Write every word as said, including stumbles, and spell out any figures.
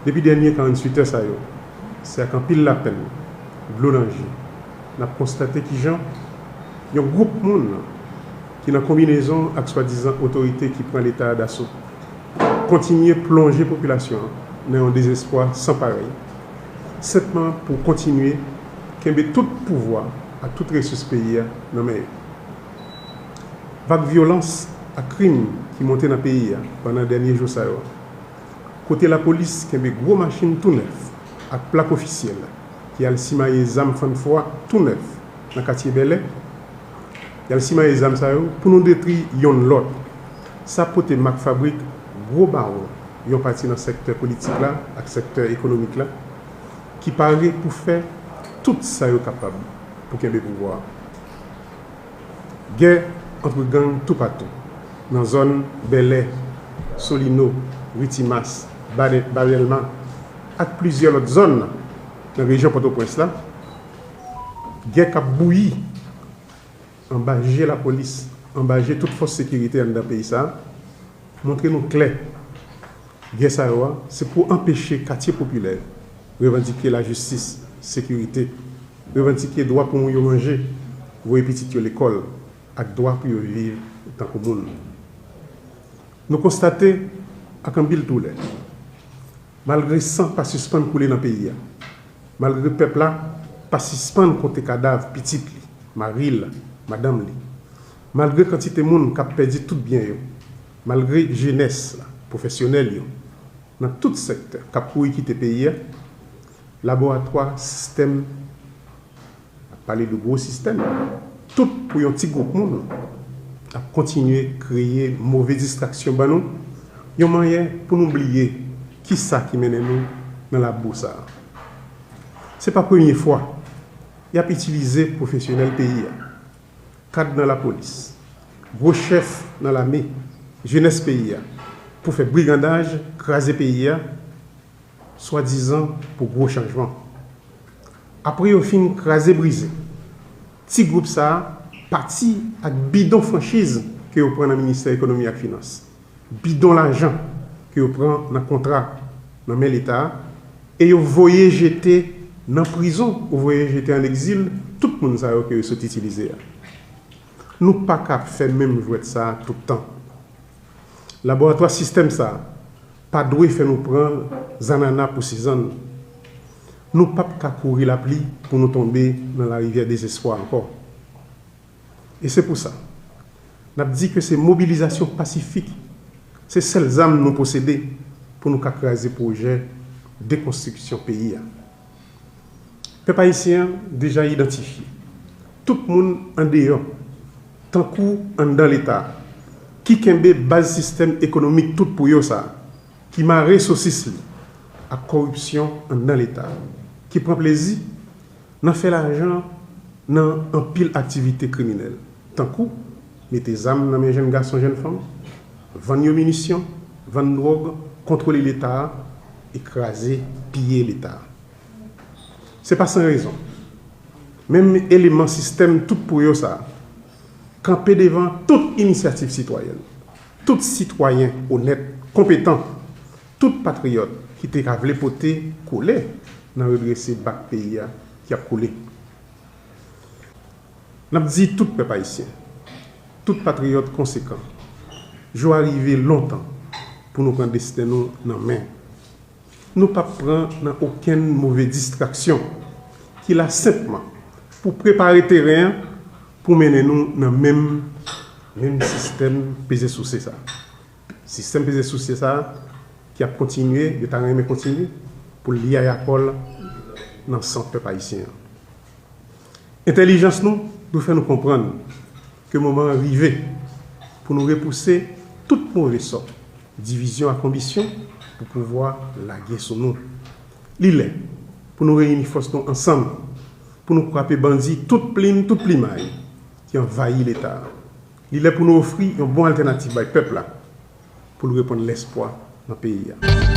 Depi dènye karanntuit è sa yo, se ak anpil lapenn, dlo nan je, n ap konstate kijan yon gwoup moun ki nan konbinezon ak swadizan otorite ki pran Leta a daso kontinye plonje popilasyon an nan yon dezespwa san parèy, senpman pou kontinye kenbe tout pouvwa ak tout resous peyi a nan men yo. Vag vyolans ak krim ki monte nan peyi a pandan dènye jou sa yo, kote lapolis kenbe gwo machin tou nèf ak plak ofisyèl ki al simaye zam fann fwa tou nèf nan katye Bèlè, y al simaye zam sa yo pou nou detri yonn lòt. Sa pote mak fabrik gwo bawon yon pati nan sektè politik la ak sektè ekonomik la ki pare pou fè tout sa yo kapab pou kenbe pouvwa a. Gè ant gang toupatou, nan zòn Bèlè, Solino, Ritimas, Bade- Badèlma ak plizyè lòt zòn nan rejyon Pòtoprens la. Gè k ap bouyi anba je lapolis, anba je tout fòs sekirite anndan peyi sa a, montre nou klè, gè sa yo a, se pou anpeche katye popilè revandike lajistis, sekirite, revandike dwa pou moun yo manje, voye pitit yo lekòl, ak dwa pou yo viv tankou moun. Nou konstate ak anpil doulè, malgre san pa sispann koule nan peyi a, malgre pèp la pa sispann konte kadav pitit li, mari l, madanm li, malgre kantite moun k ap pèdi tout byen yo, malgre jenès la, pwofesyonèl yo, nan tout sektè k ap kouri kite peyi a, laboratwa sistèm, n ap pale de gwo sistèm, tout pou yon ti gwoup moun, ap kontinye kreye move distraksyon ban nou, yon mannyè pou nou bliye kisa ki mennen nou nan labou sa a. Se pa premye fwa y ap itilize pwofesyonèl peyi a, kad nan lapolis, gwo chèf nan lame, jenès peyi a, pou fè brigandaj, kraze peyi a, swadizan pou gwo chanjman. Apre yo fin kraze brize, ti gwoup sa a pati ak bidon franchiz ke yo pran nan Ministè Ekonomi ak Finans, bidon lajan ke yo pran nan kontra nan men Leta a, e yo voye jete nan prizon ou voye jete ann egzil tout moun sa yo ke yo sot itilize a. Nou pa ka ap fè menm jwèt sa a tout tan. Laboratwa sistèm sa a pa dwe fè nou pran zannanna pou sizann. Nou p ap ka kouri lapli pou nou tonbe nan larivyè dezespwa ankò. E se pou sa, n ap di ke se mobilizasyon pasifik, se sèl zam nou posede pou nou ka kraze pwojè dekonstriksyon peyi a. Pèp ayisyen an deja idantifye tout moun andeyò, tankou anndan Leta a, ki kenbe baz sistèm ekonomik tout pou yo sa a, ki mare sosis li ak kòripsyon anndan Leta a, ki pran plezi nan fè lajan nan anpil aktivite kriminèl, tankou mete zam nan men jèn gason, jèn fanm, vann yo minisyon, vann dwòg, kontwole Leta a e kraze, piye Leta a. Se pa san rezon, menm eleman sistèm tout pou yo sa a kanpe devan tout inisyativ sitwayèn, tout sitwayen onèt, konpetan, tout patriyòt ki te ka vle pote kole nan redrese bak peyi a ki ap koule. N ap di tout pèp ayisyen, tout patriyòt konsekan, jou a rive lontan pou nou pran desten nou nan men. Nou p ap pran nan okenn move distraksyon ki la senpman pou prepare teren an pou mennen nou nan menm, menm sistèm peze souse sa a. Sistèm peze souse sa a ki ap kontinye, yo ta renmen kontinye, pou l lyayakòl nan san pèp ayisyen an. Entèlijans nou dwe fè nou konprann ke moman an rive pou nou repouse tout move sò, divizyon ak anbisyon pou pouvwa lage sou nou. Li lè pou nou reyini fòs nou ansanm, pou nou kwape bandi tout plim, tout plimay ki anvayi Leta a. Li lè pou nou ofri yon bon altènativ bay pèp la pou l reprann lespwa nan peyi a.